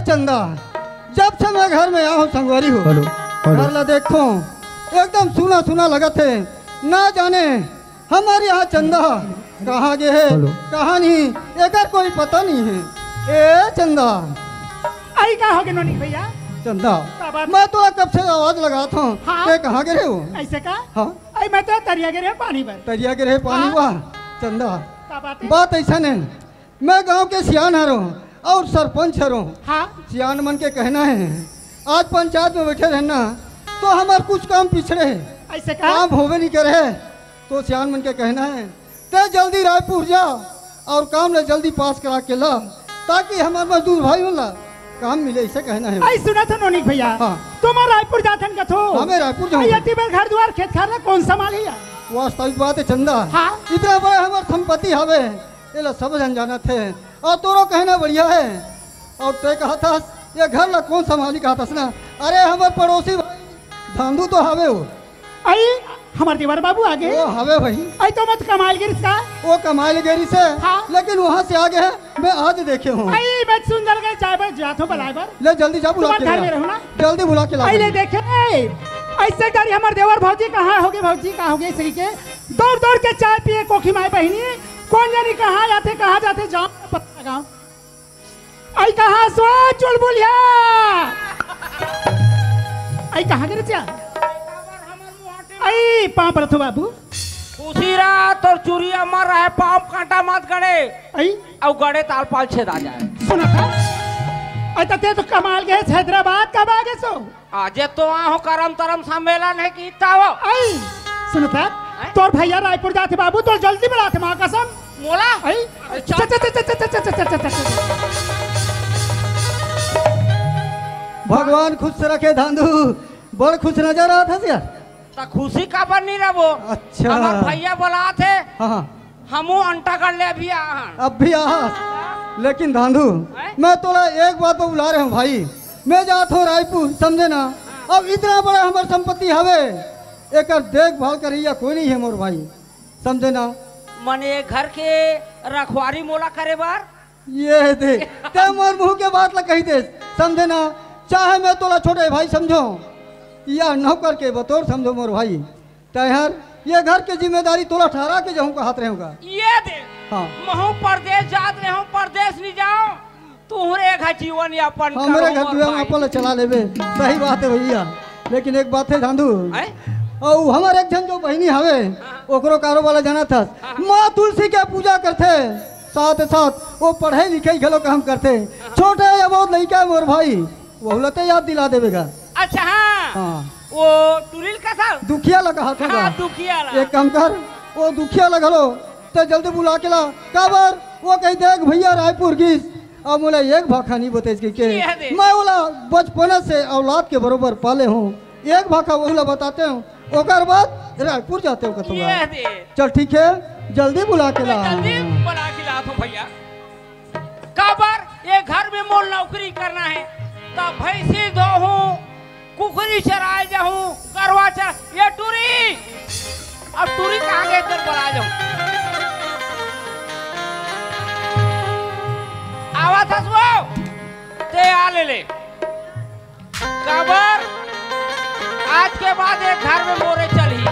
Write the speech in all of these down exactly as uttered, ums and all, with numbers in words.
चंदा, जब से मैं घर में आया हूँ संगवारी हो, हेलो, हेलो। घर ला देखो, एकदम सूना सूना लगत हे। ना जाने हमर यहाँ चंदा कहाँ गे हे, हेलो। कहाँ नहीं, एकर कोई पता नहीं हे। ए चंदा। आई का होगे नोनी भैया? चंदा, का बात? मैं तोला कब से आवाज लगात हूँ, हाँ। ते कहाँ गे रहे हो? ऐसे का? हाँ। आई मैं तो तरिया गे रहे पानी बर। तरिया गे रहे पानी हाँ। बर? चंदा, का बात हे? बात ऐसा नहीं, मैं गांव के सियान हरों अउ सरपंच हरों। हाँ। सियान मन के कहना हे, आज पंचायत में बैठे रहना तो हमर कुछ काम पिछड़े हे, ऐसे का? काम होबे नहीं करे हे। तो सियान मन के कहना हे, ते जल्दी रायपुर जा अउ काम ला जल्दी पास करा के ला, ताकि हमर मजदूर भाई मन ला काम मिले, ऐसे कहना हे। आई सुना था नोनी भैया, हाँ। तुम रायपुर जाथन कथो? हमें रायपुर जाऊँ। आई अति बर घर दुआर खेत खार ला कौन संभाली यार? वास्तविक बात हे चंदा। हाँ। इतना बड़ा हमर संपत्ति हवे, एला सब झन जानत हे, अउ तोरो कहना बढ़िया हे। अउ ते कहत हस, ये घर ला कौन संभाली कहत हस ना? अरे हमर पड़ोसी भाई धांधू तो हवे हो। आई, हमर देवर बाबू आगे। वो हवे भाई। आई तो मत कमाल गिरिस का? वो कमाल गिरिस हे, हाँ। लेकिन वहाँ से आगे हे, मैं आज देखे हूँ। आई, मैं सुंदर के चाय बर जात हूँ बुलाए बर। ले जल्दी जा बुला के ला। घर में रहूँ ना। जल्दी बुला के ला। आई ले देखे, ऐसे डरी हमर देवर भौजी कहाँ होगे, भौजी कहाँ होगे, सही के दौड़ दौड़ के चाय पिए कोखी माय बहिनी, कौन जानी कहाँ जाथे, कहाँ जाथे, जाओ पता लगाओ। आई कहाँ सो चुलबुलिया? आई कहाँ गिरे चा? आई पाँव परत हँव बाबू। खुशी रहा तोर चुरी अमर रहे, पाँव कांटा मत गड़े। आई? अउ गड़े ताल पाल छेदा जाए। सुना था? आई त ते तो कमाल गे, हैदराबाद कब आगे सो? आजे तो आहूँ करम तरम सम्मेलन हे कि इत्ता हो। आई, सुन त, हैं? तोर भैया रायपुर जाथे बाबू, तोर जल्दी बुलाथे माँ कसम। मोला? आई, अरे चल। चल, चल, चल। भगवान खुश रखे धांधू, बड़ खुश नजर आत हस यार। त खुशी काबर नहीं रहबो? अच्छा। हमर भैया बुलाथे। हाँ, हाँ। हमू अंटागढ़ ले अभी आहन। अब भी आहस। लेकिन धांधू, हैं? मैं तोला एक बात पर बुला रहे हूँ भाई। मैं जात हूँ रायपुर, समझे ना? अब इतना बड़ा हमर संपत्ति हवे, एकर देखभाल करइया कोई नहीं हे मोर भाई, समझे ना? मने घर के रखवारी मोला करे बर? ये दे, ते मोर मुंह के बात ला कही देस, समझे ना? चाहे मैं तोला छोटे भाई समझो या नौकर के बतौर समझो मोर भाई, तैहर ये घर के जिम्मेदारी तोला ठहरा के जाहूँ कहत रहेंव गा। ये दे। हाँ। महूँ परदेस जात रहेंव, परदेस नहीं जाओ, तुहरे घर जीवन यापन हमरे करो घर मोर जीवन भाई। यापन ला चला लेबे। सही बात हे भैया, लेकिन एक बात हे धांधू, हैं? अउ हमर एक झन जो बहिनी हवे, हाँ। ओकरो कारोबार ला जानत हस, हाँ। माँ तुलसी के पूजा करथे, साथ साथ वो पढ़ई लिखई घलो काम करथे। हाँ। छोटे या बहुत लइका हे मोर भाई, वहू ला ते याद दिला देबे गा। अच्छा, हाँ। हाँ। वो टुरी ल कथस? दुखिया ला कहत हँव गा। हाँ, दुखिया ला। एक काम कर, वो दुखिया ला घलो ते जल्दी बुला के ला। काबर? वो कही, "देख भैया, रायपुर गिस, अब मोला एक भाखा नहीं बतेस," कहिके। ये दे। मैं ओला बचपन से औलाद के बरोबर पाले हँव, एक भाखा वहू ला बतातेंव, ओकर बाद रायपुर जातेंव कथँव गा। ये दे। चल ठीक हे, जल्दी बुला के ला। जल्दी बुला के लात हँव भैया। काबर ये घर में मोर नौकरी करना हे, त भैंसी धोहूँ, कुकरी चराए जाहूँ, गरवा चरा, ये टुरी, अब टुरी कहाँ गे, इधर बला जाहूँ। आवत हस वो, ते आ ले ले। काबर? आज के बाद एक घर में मोरे चलही।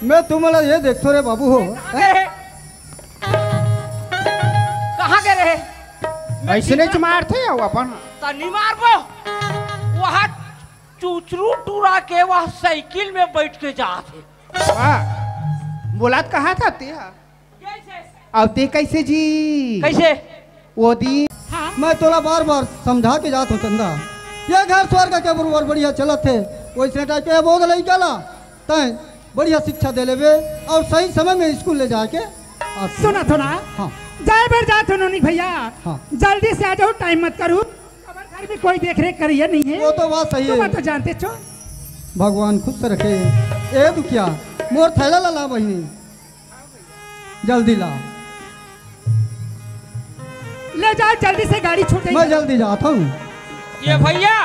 मैं तुमला ये देखथों रे बाबू हो। कहाँ गए रहे? कहाँ गए रहे? मैं ऐसे नहीं चिल्ला- मारथे हो अपन। त नहीं मारबो। वहाँ चुचरू टूरा के वहाँ साइकिल में बैठ के जात हे। वाह, बोलत कहाँ था ते? कैसे? अब ते कैसे जी? कैसे? वो दिन हाँ। मैं तोला बार बार समझा के जात हूँ चंदा, ये घर स्वर्ग के बरोबर बढ़िया चलत हे, वैसने टाइप के बोध लइका ला तैं बढ़िया शिक्षा दे लेबे अउ सही समय में स्कूल ले जाके आ सुनत हो ना? हाँ। जाए बर जात हो नोनी भैया। हाँ। जल्दी से आ जाओ, टाइम मत करू। हमारे घर में कोई देख रेख करिए नहीं है। वो तो बात सही तुम है। तो जानते छो। भगवान खुश रखे। ए दुखिया, मोर थैला ला ला बहिनी, जल्दी ला। ले जाओ जल्दी से, गाड़ी छूट गई। मैं जल्दी जात हूँ। ये भैया।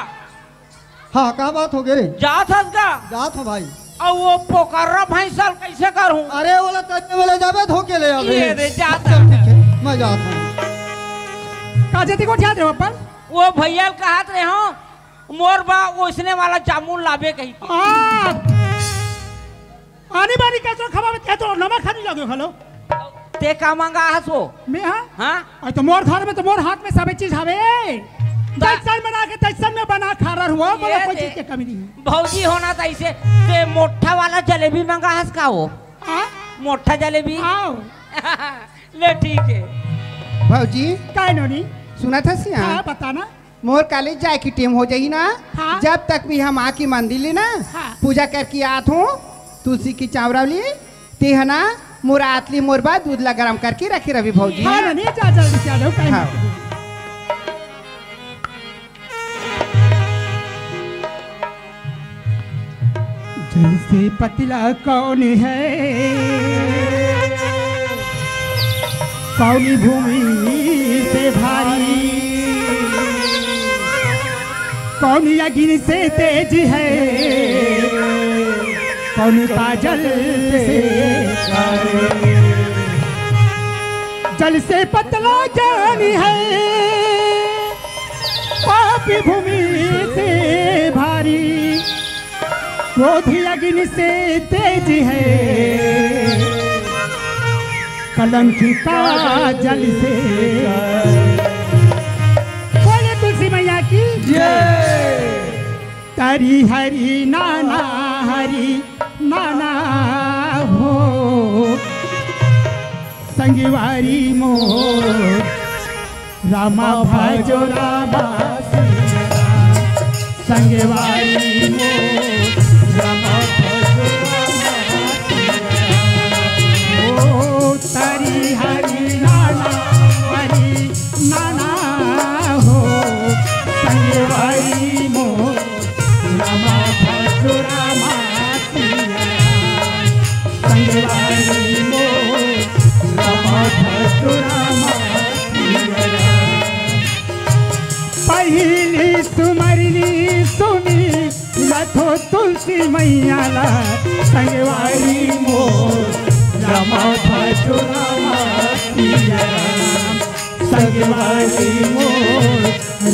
हाँ, का बात हो गे रे? जात हस का? जात हूँ भाई। अउ वो पोकर्रा भैंसा ल कैसे करहूँ? अरे, ओला तैं में ले जाबे, धो के ले आबे। ये रे, जात चल, ठीक है, मैं जात हूँ। का जल्दी को जात रहे हो अपन? वो भैया ल कहत रहे हो, मोर बा ओइसने वाला जामुन लाबे कही के। आ, आनी बानी कसो खवावे, ते तो नमक खानी लगे खलो। ते का मंगा हस वो? मैं हाँ? हाँ? अरे तो मोर घर में तो मोर हाथ में सबे चीज हवे। ता- जैसन बना के तैसन में बना खा रहा हुआ, बोला ये कोई दे। चीज के कमी नहीं। भौजी होना त ऐसे, ते मोठा वाला जलेबी मंगा हस का वो? हाँ? मोठा जलेबी? आओ। ले ठीक है। भौजी। काय नोनी? सुनत हस या? हाँ, बताना। मोर कॉलेज जाए के टेम हो जाही ना, हाँ। जब तक भी हम आके मंदिर ले ना हाँ। पूजा करके आत हूँ, तुलसी के चावरा ले, ते ह ना मोर आतली मोर बा दूध ला गरम करके रखे रवि भौजी। हाँ, नहीं, जा जल्दी से आ जाओ, टाइम हाँ। मत दो। जल से पतला कौन है, कौन भूमि से भारी, कौन अग्नि से तेज है, कौन काजल से कारी। जल से पतला कौन है, पापी भूमि से भारी, क्रोधी अग्नि से तेज है, कलंकित काजल से। बोले तुलसी मैया की जय। तरी हरी नाना हरी नाना हो, संगवारी मोर रामा भजो रामा सिया राम। संगवारी मोर रामा भजो रामा सिया राम। ओ तरी हरी नाना हरी नाना हो, संगवारी मोर रामा भजो रामा सिया राम। संगवारी मोर रामा भजो रामा सिया राम। पहिली सुमरनी सुनी लथो तुलसी मैया ला। संगवारी मोर रामा भजो रामा सिया राम। संगवारी मोर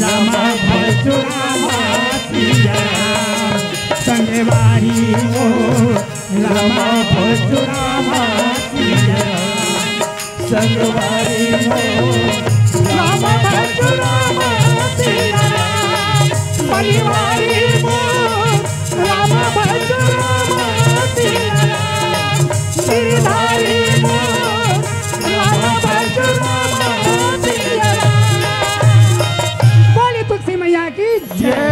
रामा भजो रामा सिया राम। संगवारी मोर रामा भजो रामा सिया राम। संगवारी मोर रामा भजो रामा सिया राम। संगवारी मोर रामा भजो रामा सिया राम। गिरधारी मोर रामा भजो रामा सिया राम। बोले तुलसी मैया की जय।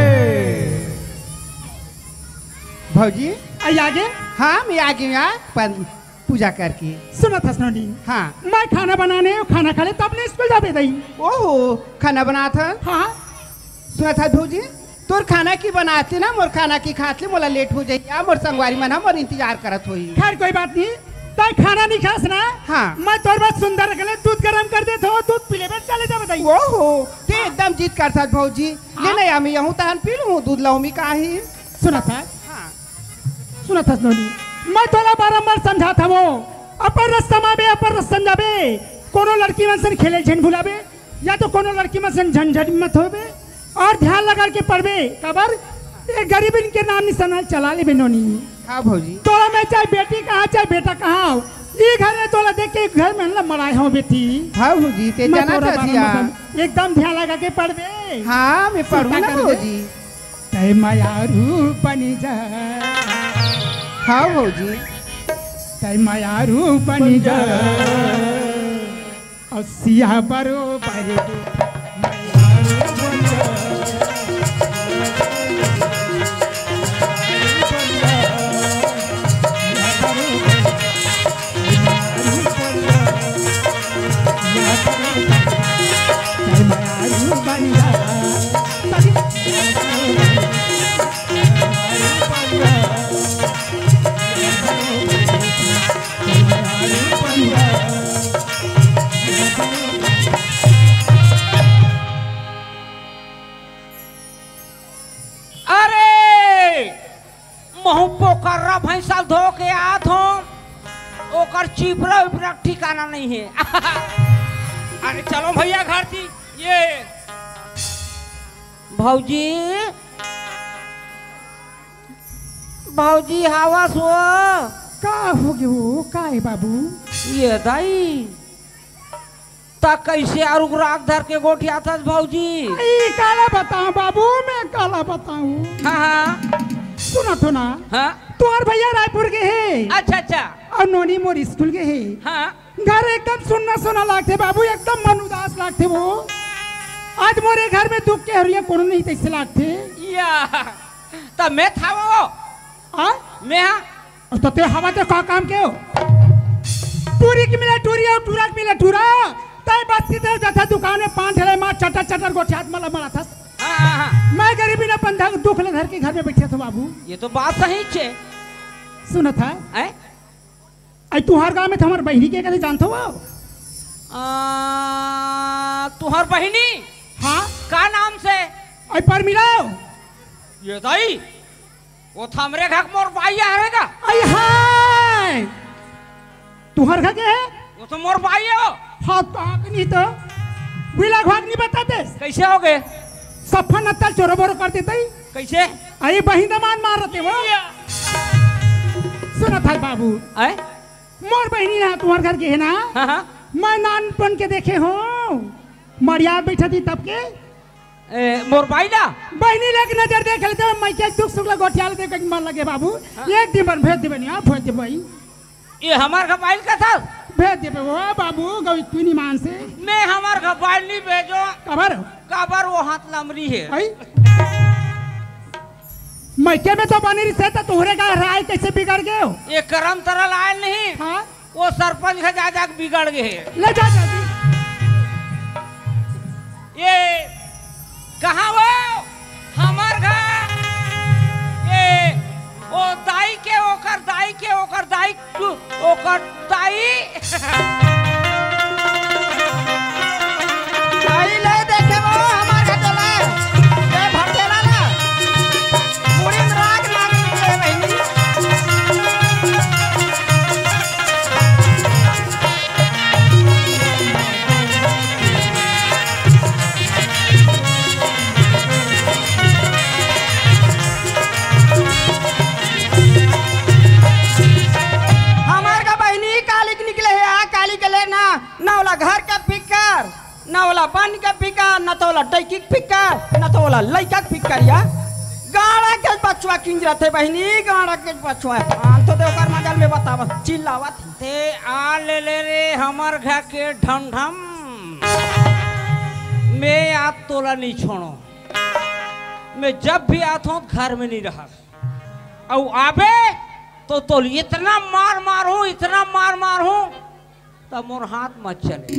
भौजी। आई आगे? हाँ, मैं आ गई हूँ यार, पन-, पूजा करके। सुनत हस नोनी? हाँ। मैं खाना बनाने, खाना खा ले, तब ले स्कूल जाबे दई। ओहो, खाना बनात हस? हाँ। सुनत हस भौजी, तोर खाना की बनात ले ना, मोर खाना की खात ले, मोला लेट हो जाही, मोर संगवारी मन ह मोर इंतजार करत होही। खैर, कोई बात नहीं, तैं खाना नहीं खास ना? हाँ। मैं तोर बर सुंदर अकन ले दूध गरम कर देत हों, दूध पी लेबे, चले जाबे दई। ओहो, ते एकदम जिद करत हस भौजी। ले हाँ। ना, मैं यहूँ तहन पी लूँ, दूध लहूँ मी काहे। सुनत हस? हाँ। सुनत हस नोनी, मैं तोला बारंबार समझात हवों, अपन रस्ता म आबे, अपन रस्ता म जाबे, कोनो लड़की मन सन खेले झन भुलाबे, या तो कोनो लड़की मन सन झंझट मत होबे, अउ ध्यान लगा के पढ़बे, काबर ये गरीबन के नाम निशान चला लेबे नोनी। हाँ भौजी। तोला मैं चाहे बेटी कहा, चाहे बेटा कहा, ई घर में तोला देख के घर में ला मराए हो बेटी। हाँ भौजी, ते मैं जाना तोरा बारे चाहतिया। में बता-, एकदम ध्यान लगा के पढ़बे। हाँ, मैं पढ़ूँ ना भौजी। तै मयारू बनी जा। हाँ भौजी। तै मयारू बनी जा। असिया बरोबर। अरे, महू पोकर्रा भैंसा धो के आत हो, ओकर चिपरा उपरा ठिकाना नहीं है। अरे चलो भैया घर जी, ये भौजी, भौजी हावस हो। का हो गयो, का है बाबू? ये दाई, त कैसे आरुग राग धर के गोठियाथस भौजी? ई काला बताऊं बाबू, मैं काला बताऊं। हाँ, हाँ। सुनत हो ना? हाँ। तोर भैया रायपुर गे हे। अच्छा, अच्छा। अउ नोनी मोर स्कूल गे हे। हाँ। घर एकदम सुन्ना सुन्ना लागथे बाबू, एकदम मन उदास लागथे वो। आज मोरे घर में दुख के हरिया कोनो नहीं तइसे लागथे। या, त मैं था वो। आ? मैं हाँ। अउ त ते हवा ते का काम के हो? टूरी के मिले टूरी अउ टूरा के मिले टूरा। तै बस्ती ते जथा दुकान में पान ठेले मार चटर चटर गोठियात मला मला थस। हाँ, हाँ, हाँ। मैं गरीबी न अपन धक दुख ले धर के घर में बैठे थो बाबू। ये तो बात सही छे। सुनत है? हैं? अई तुहार गांव में तो हमर बहिनी के कथे जानथो वो? आ, तुहार बहिनी? हाँ। का नाम से? अई परमिला। ये दाई, वो तो हमरे घर के मोर बाई हरे गा। अई हाय, तुहार घर के है? वो तो मोर बाई हो। हाँ, तो आँख नहीं तो, बिला घाट नहीं बताते। कैसे हो गए? सफा नत्ता चोरो बोरो कर देते ही। कैसे? अरे बहिन दमान मार रहे वो। या। सुनत है बाबू। आए? मोर बहिनी ना तुहार घर के है ना? हाँ, हाँ। मैं नानपन के देखे हो, मड़िया बैठा थी तब के। ए, मोर बाई ला? बहिनी ला एक नजर देख लेते, मैं के दुख सुख ला गोठिया लेते, कहीं मन लगे बाबू। हाँ। एक दिन बर भेज देबे नहीं, हाँ, भेज देबे भाई। ये हमर घर बाई ल कथस? भेज देबे वो बाबू, गई तू नहीं मान से। मैं हमर घर बाई ल नहीं भेजो। काबर? काबर वो हाथ लमरी है। आई? मइके में तो बने रहिसे, त तोहरे का राय कैसे बिगड़ गयो? ये करम तरल आयल नहीं। हाँ? वो सरपंच घर जा जाके बिगड़ गए है। ले जा जल्दी। ये कहाँ वो? हमर घर। ये ओ दाई के, ओकर दाई के, ओकर दाई, तू, ओकर दाई। दाई ले देखे वो हमर घर चला। ए भटेला ला। मुड़ी में राग नाग निकले बहिनी। हमार का बहिनी काली के निकले हे, आ काली के ले ना, ना ओला घर के फिकर, ना ओला बन के फिकर, ना तो ओला डैकी के फिकर, ना तो ओला लइका के फिकर या। गाड़ा के बछवा किंजरत हे बहिनी, गाड़ा के बछवा। आन तो दे ओकर मगल में बतावत, चिल्लावत। ते आ ले ले रे हमर घर के ढमढम। मैं आज तोला नहीं छोड़ो। मैं जब भी आत हूँ घर में नहीं रहा। अउ आबे तो तोल इतना मार मारहूँ, इतना मार मारहूँ, तब मोर हाथ मत चले।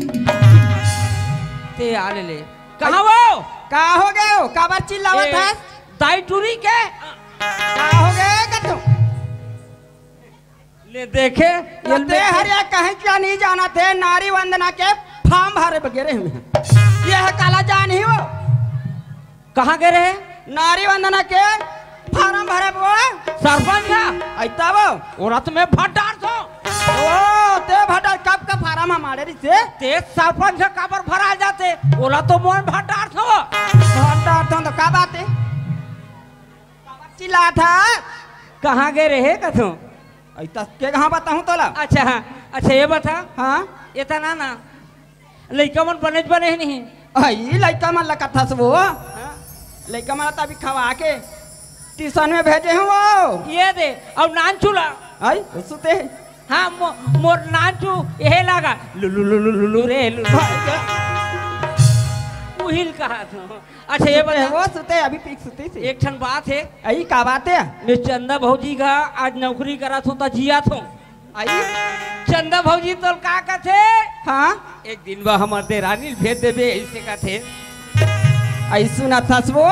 ते आ ले ले। कहाँ वो? का हो गयो? काबर चिल्लावत ए, हस? दाई टूरी के? का हो गए कथो? ले देखे, ये ले ते देखे। हरिया कहीं क्या नहीं जाना थे, नारी वंदना के फॉर्म भरे बगेरे हुए हैं। ये है काला जान ही वो। कहाँ गए रहे? नारी वंदना के फार्म भरे वो। सरपंच का? अइता वो। ओला तो मैं भट डार थो। ओ, ते भट डार, कब का फार्म हमारे रिसे? ते सरपंच का काबर भरा जाते? ओला तो मोहन भट डार थो। भट डार थो तो का बात है? ला था। कहाँ गए रहे कथो? अई तस के कहाँ बताहूँ तोला? अच्छा, हाँ। अच्छा, ये बता। हाँ? ये तना ना, लइका मन बनेच बने हे नहीं? अई लइका मन ला कथस वो? हाँ? लइका मन ला त अभी खवा के ट्यूशन में भेजे हूँ वो। ये दे, अउ नानचू ला? अई, सुते हे। हाँ, मो-, मोर नानचू यहे लागा। लुलु, लुलु, लुलु रे, लुलु। हाँ, ये उहिल कहा था। अच्छा, ये सुते हे बता। वो, सुते, अभी पीक सुते से। एक ठन बात हे। अई, का बात हे? मैं चंदा भौजी का आज नौकरी करा थो, त जिया थो। अई? चंदा भौजी तोल का कथे? हाँ? एक दिन बा हमर देरानी ल भेज देबे, अइसे कथे। अई सुनत हस वो?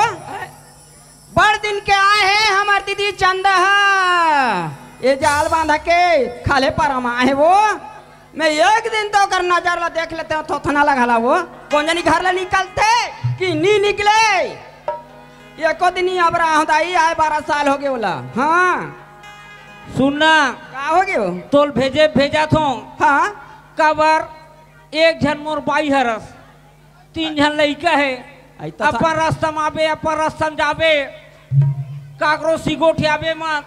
बड़ दिन के आए हे हमर दीदी चंदा ह। ये जाल बांधा के खाले परमा हे वो। मैं एक दिन तो ओकर नजर ला देख लेते हूँ, थोथना लगा ला वो। कोन जनी घर ले निकलथे कि नी निकले? एको दिन ही अब रहा दाई, आए बारह साल हो गए ओला। हाँ। सुन ना। का हो गयो? तोल भेजे भेजा थो। हाँ। काबर एक झन मोर बाई हरस, तीन झन लइका हे। अई तो सा- अपन रास्ता म आबे, अपन रास्ता म जाबे, काकरो सी गोठियाबे मत,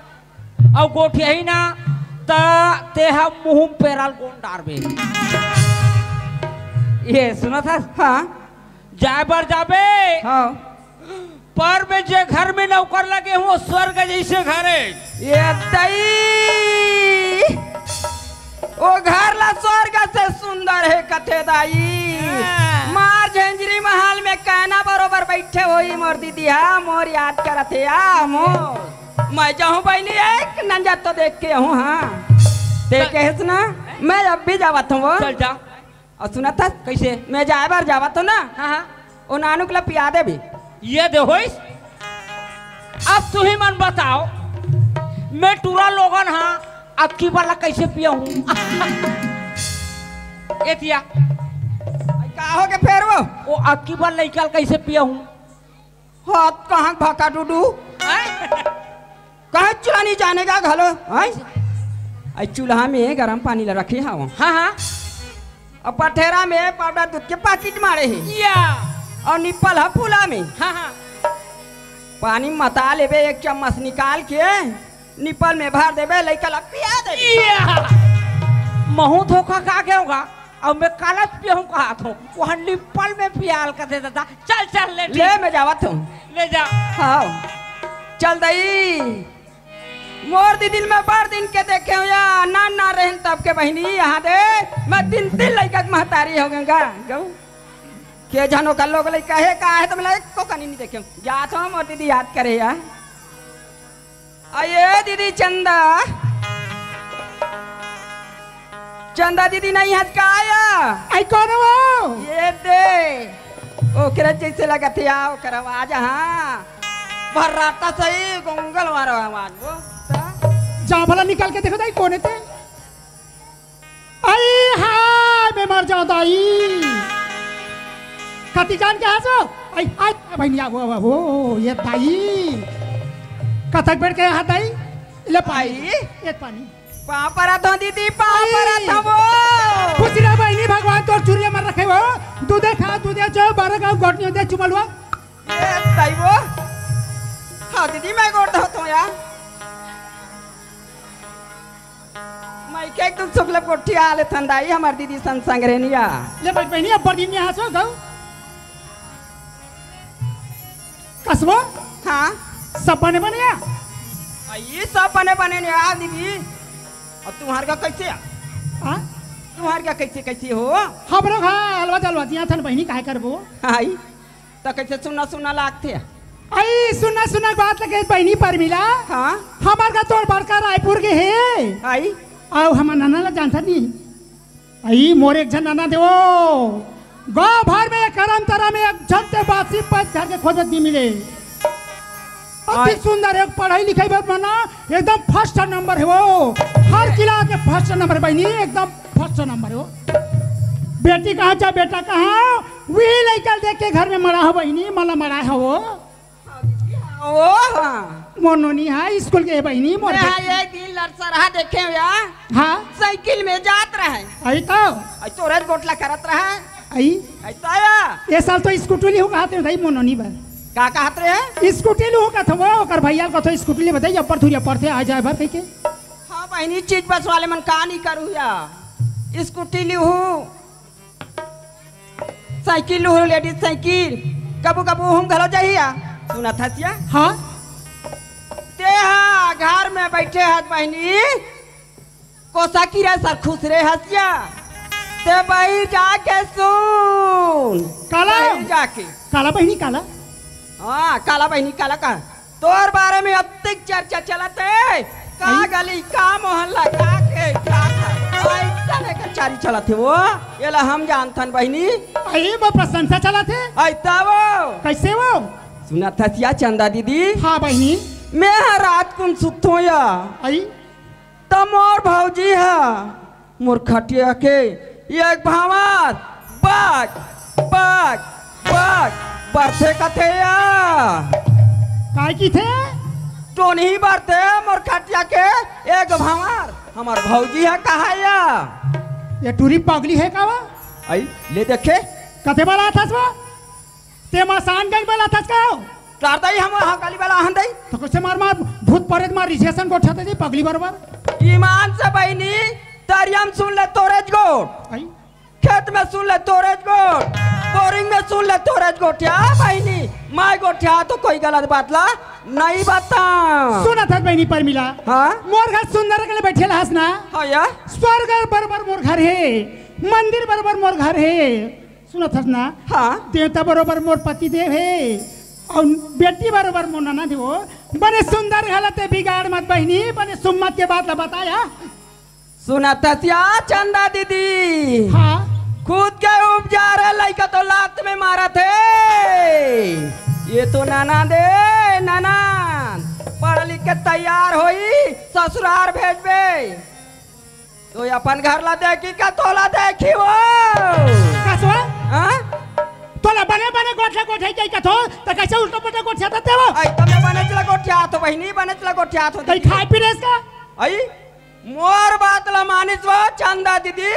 अउ गोठियाही ना त तेहा मुहूं म पेराल गोंद डारबे। ये सुनत हस? हाँ। जाए बर जाबे। हाँ। पर मैं जे घर में नौकर लगे हूँ, वो स्वर्ग जइसे घर हे। ये दई, वो घर ला स्वर्ग से सुंदर हे कथे दाई। हाँ। मार झंझरी महल में कहना बरोबर बइठे होही मोर दीदी, हाँ, मोर याद करत हे, आ, मोर। मैं जाहूँ बहिनी, एक नंजर तो देख के आहूँ, हाँ। ते चल। कहेस ना, मैं अब भी जावत हूँ वो। चल जा। अउ सुनत हस? कइसे? मैं जाए बर जावत हूँ ना। हाँ, हाँ। ओ नानू के ला पिया देबे। ये दे होइस। अब तुही मन बताओ, मैं टूरा लोगन हा, अक्की बर ला कइसे पियाहूँ? ए तिया। अई का हो गे फेर वो? ओ अक्की बर लइका ल कइसे पियाहूँ? हाथ कहाँ भाका डुडू? हैं? कहे चूल्हा नहीं जाने का घलो, हैं? अई चूल्हा में गरम पानी ला रखे हव। हाँ, हाँ। अउ पठेरा में पाउडर दूध के पाकिट मारे हे। या। अउ निप्पल ह फूला में। हाँ, हाँ। पानी मता लेबे, एक चम्मच निकाल के निप्पल में भर देबे, लइका ला पिया देबे। या। महूँ धोखा खा के होगा। अउ मैं कालच पियहूँ कहत हूँ, वहाँ निप्पल में पियाल कथे दादा। चल, चल, ले, ले, ठीक। मैं जावत हूँ। ले जा। हाँ, चल दई। मोर दीदी ल मैं बड़ दिन के देखे हूँ या, नान नान रहेन तब के बहिनी, यहाँ दे, मैं तीन तीन लइका के महतारी हो गंगा, गऊ। के झन ओकर लोग लइका हे, का हे, त मैं एको कनी नहीं देखे हूँ। जात हूँ, मोर दीदी याद करे या। अये दीदी चंदा, चंदा दीदी नहीं हस का आया? आई कौन हो? ये दे, ओकरे जइसे लगत हे, आ, ओकर आवाज, हाँ, भर्राटा सही, गोंगल वाला आवाज वो। जा भला निकाल के देखो दाई, कौन हे ते? आई हाय, मैं मर जाऊं दाई। कति जान के हंसो? आई, आई, बहिनिया, वो, वो, वो, ये दाई। कतक बैठ के हाथ दाई? ले पानी, आई। ये पानी। पाँव परत हो दीदी, पाँव आई। परत हो वो। खुश रह बहिनी, भगवान तोर चुरिया मर रखे हो। दूधे खा, दूधे जो, बारह गाँव गोटनी दे चुमलवा। ये दाई वो। हाँ दीदी, मैं गोड़ धोत हूँ यार। मैं के एक दुख सुख ले गोठिया ले थन दाई, हमर दीदी सन संग रहनिया। ले बहिनी, अब्बड़ दिन में हंसो गऊ। कसबो? हाँ। सब बने बने या? आ, ये सब बने बने ने आ दीदी। अब तुम्हार का कैसे आ? हाँ? तुम्हार का कैसे, कैसे हो? हमरो खा अलवा जलवा दिया थन बहिनी, काहे करबो? आई। त कैसे सुना सुना लागथे? आई सुना सुना बात लगे बहिनी परमिला। हाँ? हमार का तोर बड़का रायपुर के हे। आई? अउ हमर नना ला जानता नहीं। आई मोर एक झन नना देवो। गांव भर में करम तरा में एक झन ते बासी पच घर के खोजत नहीं मिले। अति आई। सुंदर एक पढ़ाई लिखाई बर मना एकदम फर्स्ट नंबर हे वो। हर क्लास के फर्स्ट नंबर बहिनी, एकदम फर्स्ट नंबर हे वो। बेटी कहाँ जा बेटा कहाँ? वही लइका देख के घर में मरा हो बहिनी, मला मरा हो वो। ओ हाँ। मोर नोनी हा स्कूल के बहिनी मोर मैं बेटी। हाँ एक दिन लड़सरहा देखे हो या। हाँ। साइकिल में जात रहे। आई तो। आई तोरे गोटला करत रहे। आई। आई तो आया। ये साल तो स्कूटी ली होगा हाथ में भाई मोर नोनी बर। का कहत रहे? स्कूटी लूहूं कथों वो, ओकर भैया ल कथों स्कूटी ले बताई, अब्बड़ धुरिया पड़थे, आ जाए भर कहिके। हाँ बहिनी, चीज बस वाले मन का नहीं करू या। स्कूटी लूहूं, साइकिल लूहूं, लेडीज साइकिल, कबू कबू हम घलो जाही या। सुनत हस या? हाँ। ते हा घर में बैठे हस बहिनी, कोसा किरा सर खुसरे हस या। ते बहिर जाके सुन। काला? बहिर जाके। काला बहिनी, काला? हाँ, काला बहिनी, काला का? तोर बारे में अतिक चर्चा चलत हे। का आई? गली, का मोहल्ला, का खेत, का घर। ऐसा लेकर चारी चलत हे वो। एला हम जानथन बहिनी। आई वो प्रशंसा चलत हे? आई तब वो। कैसे वो? सुनत हस या चंदा दीदी? हाँ बहिनी। मैं हा रात कुन सुतों या। आई? त मोर भौजी हा मोर खटिया के एक भांवर बक, बक, बक बरथे कथे या। काय किथे? टोनही बरथे मोर खटिया के एक भांवर। हमर भौजी हा कहा या। ये टूरी पगली हे का वा? आई, ले देखे। कथे बलाथस वा? ते मसान गंज बलाथस का? तार दई हम हा गली वाला हन दई। तो कैसे मार मार भूत परेत मार रिझेसन गोठा दे पगली बरोबर। ईमान से बहिनी, तरिया में सुन ले तोरेज गोठ। आई? खेत में सुन ले तोरेज गोठ। बोरिंग में सुन ले तोरेज गोठ। या बहिनी, मैं गोठिया तो कोई गलत बात ला नहीं बता। सुनत हस बहिनी परमिला? हाँ? मोर घर सुंदर के लिए बैठे हस ना? हाँ या? स्वर्ग बरोबर मोर घर हे, मंदिर बरोबर मोर घर हे। सुनत हस ना? हाँ। देवता बरोबर मोर पति देव हे, अउ बेटी बरोबर मोर ननद हे वो। बने सुंदर घर ला ते बिगाड़ मत बहिनी, बने सुम्मत के बात ला बता या। सुनत हस या चंदा दीदी? हाँ। खुद के उपजा रहे लइका तो लात में मारत हे। ये तो ननद हे, ननद। पढ़ लिख के तैयार होई, ससुरार भेजबे। तो अपन घर ला देखी का तोला देखी वो? कसवा? हाँ? तोला बने बने गोठे गोठे के कथों, त कैसे उल्टा पुल्टा गोठियाथस वो? आई तब मैं बने चला गोठियाथों बहिनी, बने चला गोठियाथों। तई खाए पी रेस का? आई, मोर बात ला मानिस वो चंदा दीदी,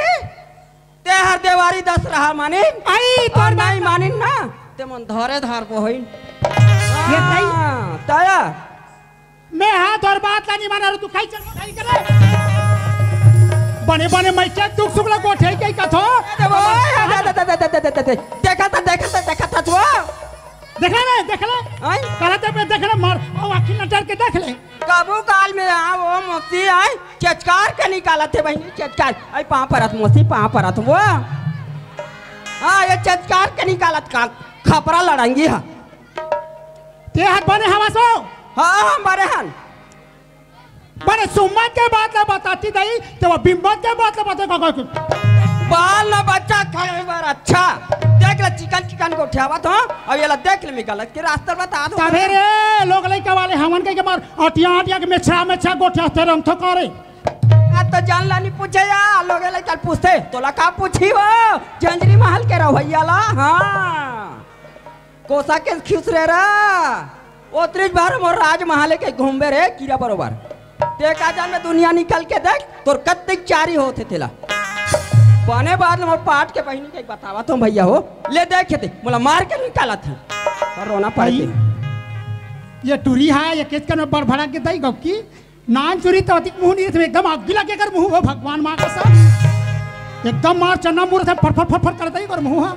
ते हर देवारी दस रहा मानिन। आई, तोर अउ नहीं बात मानिन ना, ते मन धरे धर को होइन। ये तई? हाँ, तया। मैं हाथ और बात ला नहीं माना, तू खाई चल, खाई करे। बने बने मैं चेक दुख सुख ला गोठे के कथों। अरे वो, अरे, अरे, अरे, अरे, अरे, अरे, देखा था, देखा था, देखा था तू। देख ले रे, देख ले। आई? कहला ते मैं देख ले, मार, अउ आँखी नटर के देख ले। कबू काल में आ वो मोसी आई, चचकार के निकालत हे बहिनी, चचकार। आई पाँव परत मोसी, पाँव परत वो। हाँ, ये चचकार के निकालत का, खपरा लड़ंगी हा। ते हर बने हवस वो? हाँ, हम बने हन। बने सुम्मत के बात ला बताती दई, ते वो बिम्मत के बात ला बताथे का, का, का? बाल ना बच्चा खाए बर अच्छा। देख ले चिकन चिकन गोठियावत हो, अब ये ला देख ले मैं गलत के रास्ता बता दो। तभे रे, लोग लइका वाले हमन के, के मार अटिया अटिया के मेछा मेछा गोठियाथे रंग थो करे। आ तो जान ला नहीं पूछे या, लोग लइका पूछते, तोला का पूछी वो? जंजरी महल के रवैया ला, हाँ। कोसा के खुसरे रा। ओतरीच भर मोर राजमहल के घूमबे रे, कीरा बरोबर। ते का जान में दुनिया निकल के देख, तोर कत्तिक चारी होत हे तेला। बने बात ले मोर पाट के बहिनी के बतावत हों भैया हो। ले देख ते, मोला मार के निकालत हे। अउ रोना पड़ भाई, के। ये टूरी हा, ये केचकन में बड़ भड़क के दई गपकी। नान चुरी तो अतिक मुँह नहीं रहिथे, एकदम आगी लगे कर मुँह हो भगवान माँ कसम। एकदम मार चन्ना मुँह रहिथे, फर फर फर फर करत हे कर मुँह हा।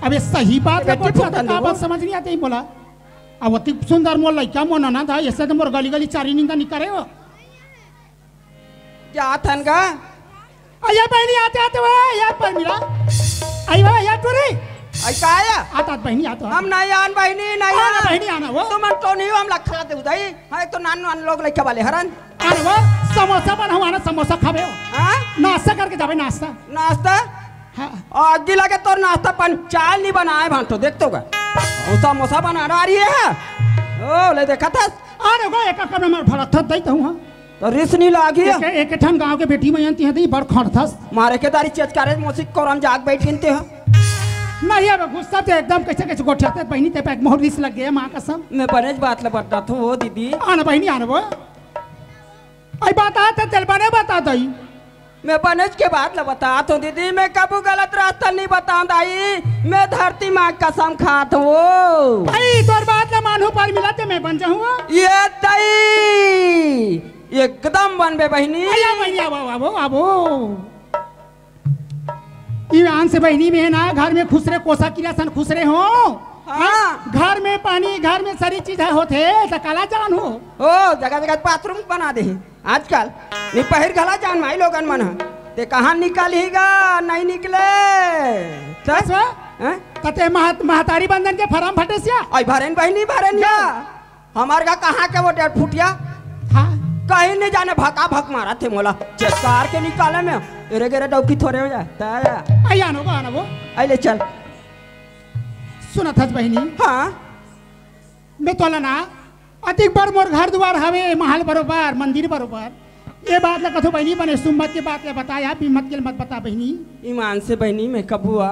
अब ये सही बात ये का बेटी गोठियाथे, फुकन का देबो। बात समझ नहीं आते ही बोला। अब अतिक सुंदर मोर लइका मोर ननद हे, ऐसे तो मोर गली गली चारी निंदा नहीं करे हो। जात हन गा। अइया बहिनी आते आते वो, अइया परमिला। अइया वो, अइया टूरी। आई का आया? आत आत बहिनी आत। हम नहीं आन बहिनी, नहीं आना आन। बहिनी आना वो। तुमन तो नहीं हो, हम लखरा दे उदई। हाँ, एक तो नान नान लोग लइका वाले हरन। आना वो, समोसा बनाओ, आना समोसा खाबे हो। हाँ? नाश्ता करके जाबे, नाश्ता। नाश्ता? हाँ। आगी लगे तोर नाश्ता पानी, चाय नहीं बनाए भांटो, देख तो गा। वो समोसा बना रही है। ओ, ले देखा था। आना वो, एक कमरे में भड़क था, दई तो हूँ, हाँ। तो रिस नहीं लागी। एक, एक ठन गांव के बेटी में अंती है, तो ये बड़ खड़थस। मारे के दारी चेचकारे मोसी कोरम जाग बैठ गिनते हो। नहीं, अब गुस्सा ते एकदम कैसे कैसे गोठियाथे बहिनी, ते पे एक मोहर रिस लग गया, माँ कसम। मैं बनेच बात ले बता थो वो दीदी। आना बहिनी, आना वो। आई बात आते तेल बने बता दई। मैं बनेच के बात ला बतात हूँ दीदी, मैं कभू गलत रास्ता नहीं बताऊँ दाई, मैं धरती माँ कसम खात हूँ। भाई, तोर बात ला मानहूँ परमिला ते मैं बन जाहूँ। ये दाई, एकदम बनबे बहिनी। अया बहिनी, आबो, आबो, आबो। ईमान से बहिनी में ना, घर में खुसरे कोसा कीरा सन खुसरे हो। हाँ। घर में पानी, घर में सारी चीज है होथे, त काला जान हो। ओ, जगह जगह बाथरूम बना दे। आजकल नी पहिर घला जान माई लोगन मन ह। ते कहाँ निकलही गा, नहीं निकले। चल। बस बा? हैं? कते महत-, महतारी बंधन के फार्म भरे सिया? आई भरेन बहिनी, भरेन या। हमार गा कहाँ के वो डेढ़ फुटिया? हाँ। कहीं नहीं जाने, भका भक मारत हे मोला। चेतकार के निकाले में, एरे गेरे डौकी थोड़े हो जाए। तारा। आई आनो बा, आनो बा। आई ले चल। सुनत हस बहिनी? हाँ। मैं तोला ना, अतिक बर मोर घर दुआर हवे, महल बरोबर, मंदिर बरोबर। ये बात ला कथो बहिनी, बने सुम्मत के बात ला बताया, बिम्मत के मत बता बहिनी। ईमान से बहिनी, मैं कबुआ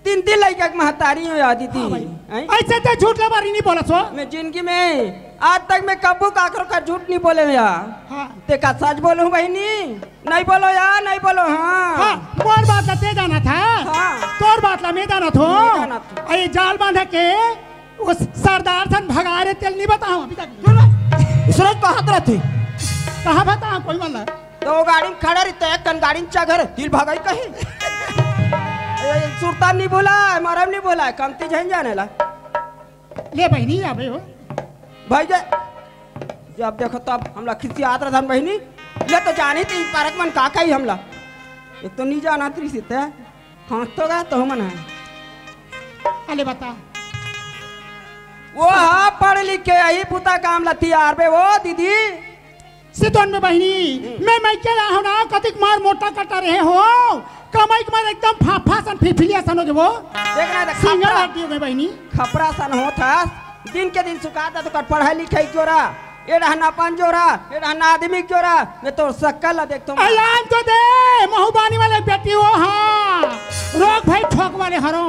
तीन तीन लइका के महतारी हूँ यार दीदी। हाँ भाई। हैं? ऐसे ते झूठ ला बारी नहीं बोलत हो। मैं जिंदगी में आज तक मैं कबू काकरो का झूठ नहीं बोले हूँ यार। हाँ। ते का सच बोलूँ बहिनी? नहीं बोलो यार, नहीं बोलो। हाँ। हाँ, मोर बात ला ते जानत हा। हाँ। तोर बात ला मैं जानत हो। मैं जानत हूँ। अरे जाल बांध के उस सरदार सन भगा रे, तेल नहीं बताऊँ अभी तक। सुन, सूरज कहाँ रहते? कहाँ बताऊँ कोई मन ला? तो वो गाड़ी में खड़ा रहते, एक कन गाड़ी में चघर, तिल भगाई कहीं। ए, सुरता नहीं बोला, मरम नहीं बोला, कमती झन जाने ला। ले बहिनी, आबे हो। भाई जे, जब देखो तब हमला खिसियात रहन बहिनी। ले तो जानी थी पारक मन का कही हमला। एक तो नहीं जाना थी सीते। हाँ तो गा तो मन है। अले बता। वो हाँ पढ़ लिख के यही पुता काम ला तियार बे वो दीदी। सितोन में बहिनी, हम्म। मैं, मैं क्या रहा हूँ ना, कतिक मार मोटा कटा रहे हो, कमाई के मार एकदम फाफा सन फिरफिलिया सन हो गए वो। देखना था सिंगर खपरा। हड्डी हो गए बहिनी। खपरा सन हो था, दिन के दिन सुखाता तो कर पढ़ाई लिखाई क्यों रहा, ये रहना पंजोरा, ये रहना आदमी क्यों रहा, मैं तो सक्कल ला देखता हूँ। अलान तो दे, महुबानी वाले बेटी हो, हाँ, रोग भाई ठोक वाले हरो।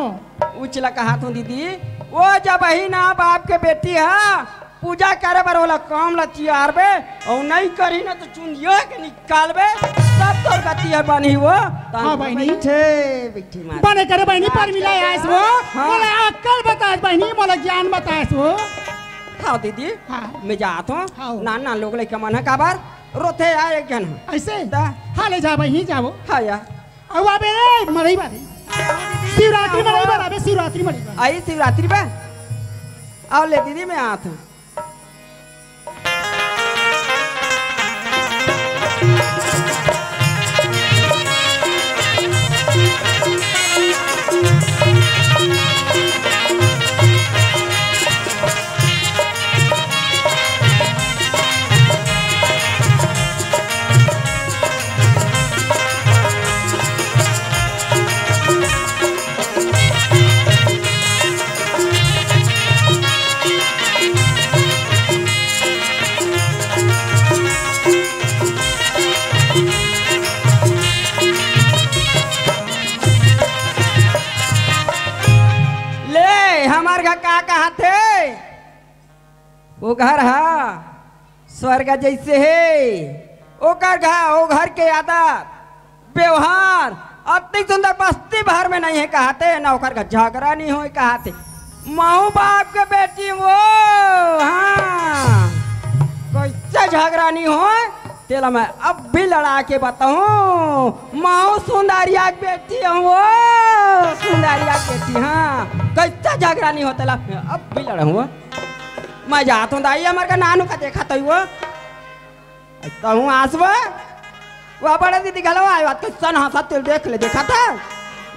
उचला कहा तू दीदी, वो जब ही ना बाप के बेटी है, पूजा करे बर ओला काम ला तियारबे, अउ नहीं करही ना तो चुंदिया के निकालबे, तब तोर गति है बनही वो। हाँ, बहिनी। बैठे, बैठे मार। बने करे बहिनी, परमिला आयस वो। हाँ। मोला अक्कल बतायस बहिनी, मोला ज्ञान बतायस वो। हाँ, दीदी। हाँ। मैं जात हूँ। हाँ। नान नान लोग लइका मन ह काबर रोथे यार एक झन ह। ऐसे? ता? हाँ, ले जा बहिनी, जाबो। हाँ यार। अउ आबे रे, मड़ई बारे। शिवरात्रि मड़ई बारे, अबे शिवरात्रि मड़ई बारे। आई शिवरात्रि बा। आओ ले दीदी, मैं आत हूँ। ले, हमर घर का कहत हे? वो घर हा स्वर्ग जैसे हे। ओकर घर, ओ घर के आदत, व्यवहार अतिक सुंदर बस्ती भर में नहीं है कहते, ना ओकर घर झगड़ा नहीं होय कहते। माऊ बाप के बेटी वो, हाँ, कैसे झगड़ा नहीं होय, तेला मैं अब भी लड़ा के बताऊं। माऊ सुंदरिया के बेटी हूँ वो, सुंदरिया के बेटी, हाँ, कैसे झगड़ा नहीं होय तेला मैं अब भी लड़ाऊं वो। मैं जात हूँ दाई, हमर का नानू का देखा तो वो। कहूँ आसबा, वो बड़े दीदी घलो आए बात कैसन हंसा तेल देख ले, देखा था?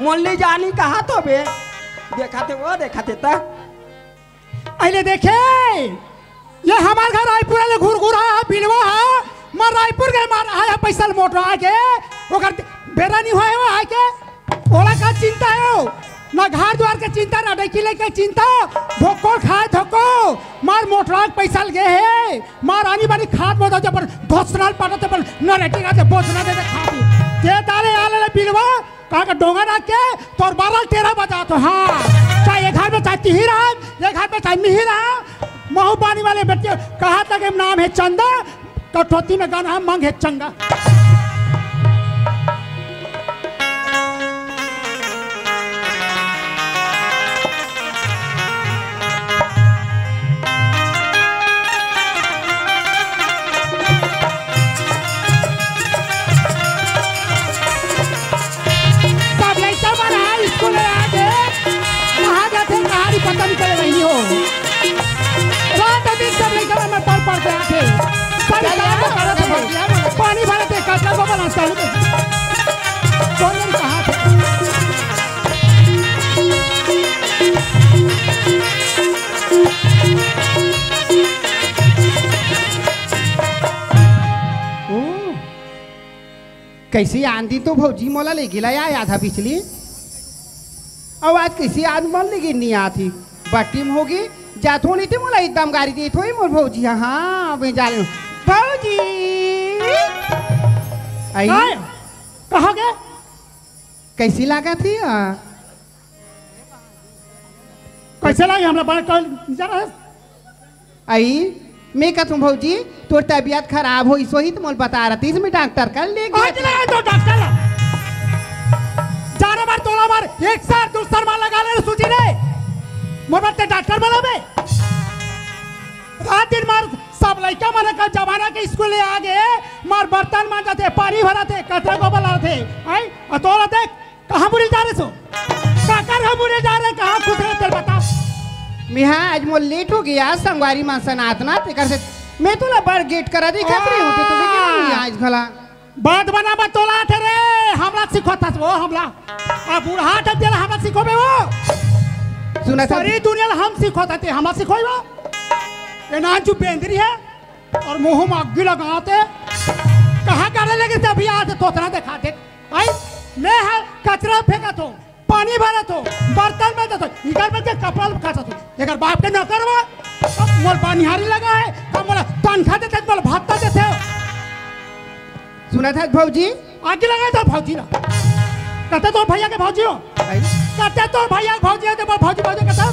मोली जानी कहा तो बे, देखा थे वो, देखा थे ता। अइले देखे, ये हमार घर रायपुर ले घुर घुर है, बिलवा है, मार रायपुर के मार आया पैसा मोटर आके, ओकर बेरा नहीं होय वो आके, ओला का चिंता हे? ना घर द्वार के चिंता, ना डैकी लइका के चिंता। धोको खाए धोको, मार मोटरा के पैसा लगे हे, मार आनी बानी खात बोदा जबर धोसनाल पाटा जबर नरेटी का जे बोझना दे दे खाती। ते ताले आले ले बिलवा, कहा का डोंगा ना के, तोर बारह तेरह बजा तो हाँ। चाहे ये घर में चाहे तिही रहा, ये घर में चाहे मिही रहा, महुबानी वाले बच्चे कहा तक नाम है चंदा, कठौती में गाना हम मांगे चंगा। चालू कर। कौन मेरी कहाँ थे? ओ, कइसे आंधी तो भौजी मोला ले गेला या आधा बिजली। अउ आज कइसे आज मन ले गे नी आत ही। बट्टी में होगी, जात हो नहीं थे मोला एकदम गारी देत होई मोर भौजी। हाँ, हाँ, मैं जा रही हूँ। भौजी। आई। काय? कहाँ गए? कइसे लागत ही? हाँ। कइसे लागी हमला बड़ कल जा रहा है? आई, मैं कहत हूँ भौजी, तोर तबीयत खराब होइस होही त मोला बता रतिस, मैं डॉक्टर कर ले आज गेली। ले तो डॉक्टर ला। जाने बार तोला बार एक सर दू सर मार लगा ले सूजी रे। मोर बार ते डॉक्टर बना बे। रात दिन मार सब लइका मन का जमाना के स्कूल ले आ गे, मार बर्तन मांजत हे, पानी भरत हे, कचरा गोबर लावत हे। आई, आ तोला देख, कहाँ मुड़े जा रहे सो? काकर हम मुड़े जा रहे, कहाँ खुश रहे, तेरे बता। मिहा, आज मोर लेट हो गया, संगवारी मन सनात ना, तेकर से मैं तोला बड़ गेट करा दिखत रही हूँ, तो लेकिन आ। नहीं आज घला। बात बना मत तोला थे रे, हमरा सिखोत हस वो, हमरा। आ बूढ़ा तक दिला हमरा सिखोबे वो। सुना था। सारी दुनिया ला हम सिखोत हते, हमरा सिखोई वो। ये ना चुप बेंदरी है। अउ मुँह म अग्गी लगाते, कहाँ करे लगे थे अभी आज तोतरा देखाते। आई, मैं ह कचरा फेंकत हो, पानी भरत हो, बर्तन मांजत हो, इकर में के कपड़ा काटत हो। एकर बाप के नौकर बा, अब मोर बनिहारी लगा है, त मोला तनखा देते, मोला भत्ता देते हो। सुनत हस भौजी? आगी लगा तो भौजी ला। कते तोर भैया के भौजी हो? आई। कते तोर भैया के भौजी हो, ते मोर भौजी, भौजी कते?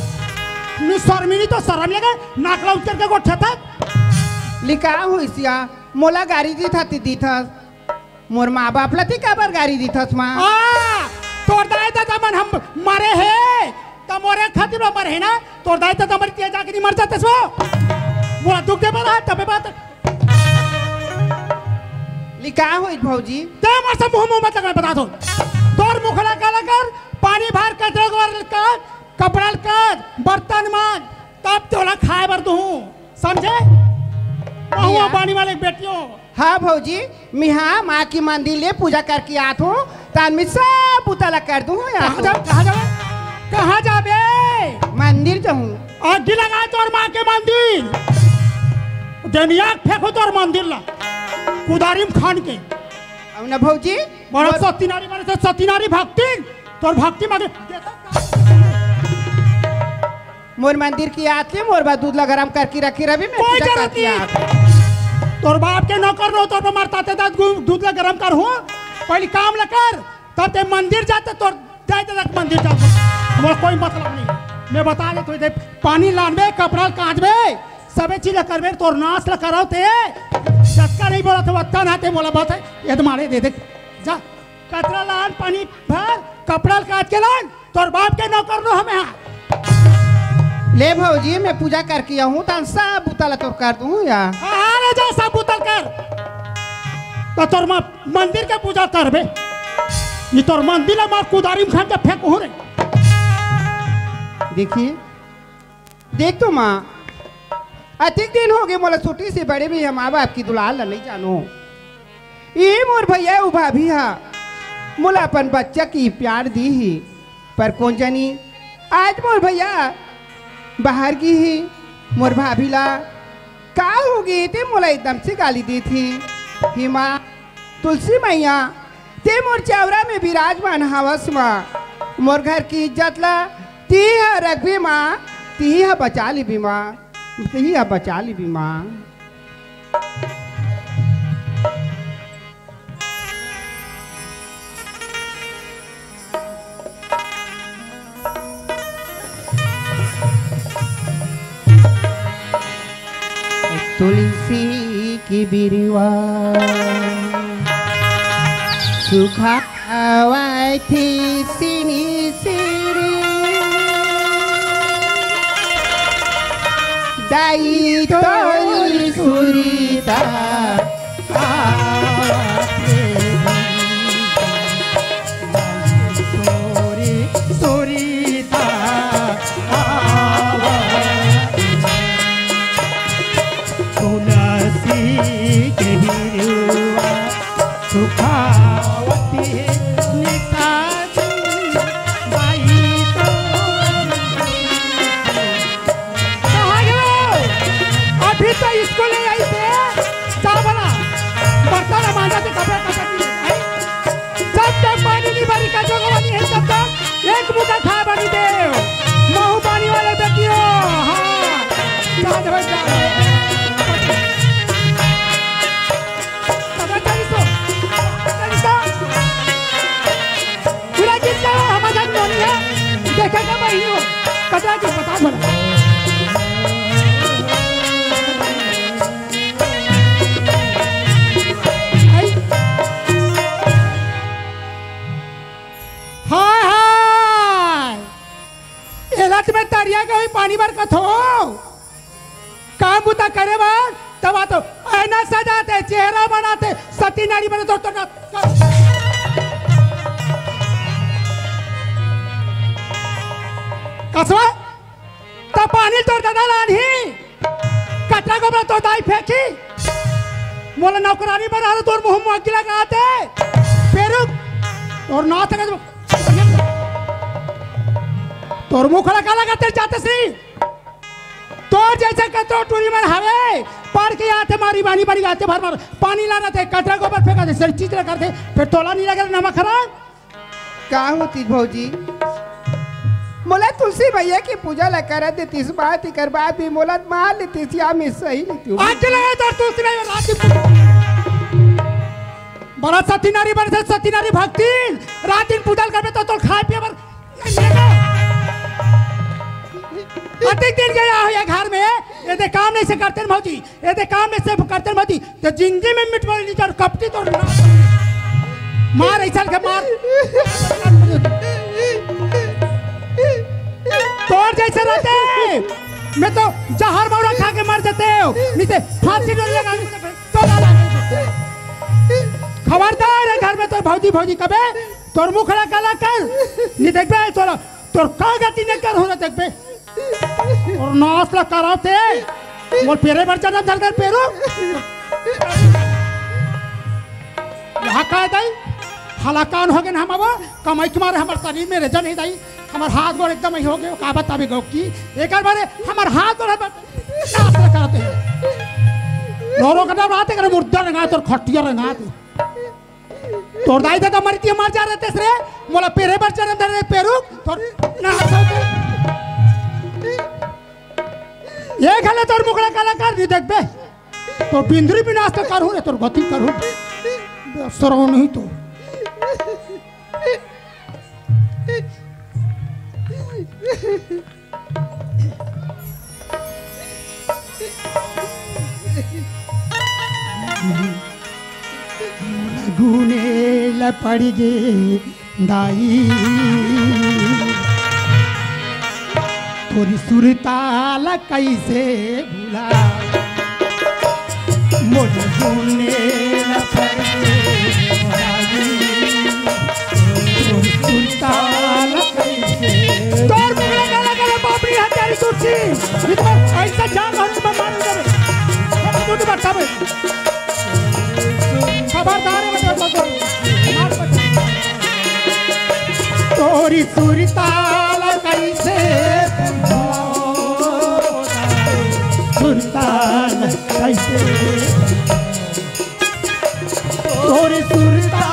नु शर्मिनी तो शर्म लगे, नाक ला उतर के गोठे था। लिखा हुई सिया, मोला गारी दी था, ती दी था। मोर माँ बाप ला ती काबर गारी दी था, माँ? आ, तोर दाई दादा मन हम मरे हे, त मोरे खातिर वो मरे हे ना, तोर दाई दादा मर के जाके नहीं मर जाते सो। मोला दुख दे बना, तबे बात। लिखा होई भौजी। ते मोर से मुंह मुंह मत लगा, बता दो। तोर मुखला काला कर, पानी भर, कचरा गोबर कर, कपड़ा कर, बर्तन मांज, तब तोला खाए बर दूं, समझे? बहुआ मिया। पानी वाले बेटियों। हाँ भौजी, मिहा माँ की मंदिर ले पूजा करके आत हूँ, तान में सब बुता ला कर दूं यार। कहाँ जाबे? कहाँ जाबे? कहाँ जाबे? मंदिर जाऊँ। आगी लगा तोर माँ के मंदिर। जनिया फेंकू तोर मंदिर ला। कुदारी में खान के। अब ना भौजी, बड़ा मोर सतीनारी मारे से सतीनारी भक्ति। तोर भक्ति मांगे। मोर मंदिर की आत ले, मोर बा दूध ला गरम करके रखी रवि, मैं कोई पूजा जरूरत करके नहीं। आत। तोर बाप के नौकर नो, तोर पर मरता ते दाद गु-, दूध ला गरम कर हो। पहले काम ला कर, तब ते मंदिर जाते, तोर जाए ते तक मंदिर जाते। मोर कोई मतलब नहीं। मैं बता दे, तू दे पानी लानबे, कपड़ा कांचबे, सबे चीज ला करबे, तोर नाश ला करव ते। जतका नहीं बोला थे, वतका ना ते मोला बात है, ये तो मारे दे दे। जा, कचरा लान, पानी भर, कपड़ा कांच के लान। तोर बाप के नौकर नो हमें हा। ले भौजी, मैं पूजा करके आहूँ, तन सब बुता ला तोर कर दूँ या। हाँ, हाँ, ले जा, सब बुता कर। त तोर म-, मंदिर के पूजा करबे। ये तोर मंदिर ला मार कुदारी में खान के फेंकहूँ रे। देखिए, देख तो माँ, अतिक दिन होगे मोला छोटी से बड़े में माँ बाप की दुलार ला नहीं जानो। ये मोर भैया अउ भाभी हा मोला अपन बच्चा की प्यार दी ही, पर कोन जनी आज मोर भैया बाहर गी ही, मोर भाभी ला का होगे ते मोला एकदम से गाली देत ही। हे माँ तुलसी मैया, ते मोर चौरा में विराजमान हवस माँ, मोर घर की इज्जत ला तिही हा रखबे माँ, तिही हा बचा लेबे माँ, तिही हा बचा लेबे माँ। तुलसी की बिरुवा सुखावत ही सिनी सिरी। दाई तोरी सुरीता आते दी। दाई तोरी सुरीता आवा। तुलसी के बिरुवा सुखा कटा के बता भला। आई। हाय, हाय। एला त मैं तरिया के ही पानी बर कथो। काम बुता करे बर तब तो ऐना सजाते, चेहरा बनाते, सती नारी बने तो, तो ना। कसवा, त पानी तोर दादा लानही, कटरा गोबर तोर दाई फेंकी, मोला नौकरानी बना दे, तोर मुंह में आगी लगा दे, फेरू, तोर नाथ का, तोर मुंह खड़ा काला करते जाते सी। तोर जैसे कतरो टूरी मन हवे, पढ़ के आते मारी बानी बानी आते भर भर पानी ला रहते, कटरा गोबर फेंका दे, सर चीज ला करते, फिर तोला नहीं लगे नमक हरा। का होती भौजी? मोला तुलसी मैया के पूजा ला करत देतीस, बात एकर बाद भी मोला मार लेतीस, या मैं सही लेती हूँ। आज लगा तो तुलसी मैया रात दिन बड़ा सती नारी बन से सती नारी भक्ति, रात दिन पूजा करबे तो तोर खाए पिए बर अतिक दिन गया हो ये घर में, ये दे काम नहीं से करते न भौजी, ये दे काम नहीं से करते न भौजी, तो जिंदगी में मिट बोली नहीं कर कपटी तोर ना। मार ऐसा के मार। तोर जैसे रहते, मैं तो जहर मौरा खा के मर जाते हो, नहीं ते फांसी डोरी लगा के तो ना लगा। खबरदार है घर में तोर भौजी भौजी कबे, तोर मुखड़ा काला कर, नहीं देखबे तोर, तोर का गति नहीं कर हो ना देखबे। और नाश ला कराते, मोर पेरे बर जन्म धर कर पेरू। यहाँ का है दाई? हलाकान हो गए ना हम अब, कमाई के मारे हमार शरीर में रेजा नहीं दाई, हमार हाथ गोड़ एकदम ही हो गए, का बताबे गौ की, एक बारे हमार हाथ गोड़ हमार नाश ला कराते हैं। रो रो करना रहते करे मुर्दा रंगा तोर खटिया रंगा तू। तोर दाई दादा मरती मर जा रहते रे, मोला पेरे बर जन्म धरे पेरू, तोर ना हंसाते। ये घले तोर मुखड़ा काला कर नहीं देखबे। तो बिंदरी विनाश तो करू रे, तोर गति करू। सरव नहीं तो। गुने ल पड़ गे दाई, तोरी सुरता ल कैसे भुला। मोर गुने ल पड़ गे दाई, तोरी सुरता ल कैसे। तोर मुखड़ा काला करे बाप रे, हजारी तुलसी। इतना ऐसा जान हम मार देबे। हम तो बचाबे। खबरदार है बेटा, तो मार पड़। तोरी सुरता ल कैसे, सुरता ल कैसे, तोरी सुरता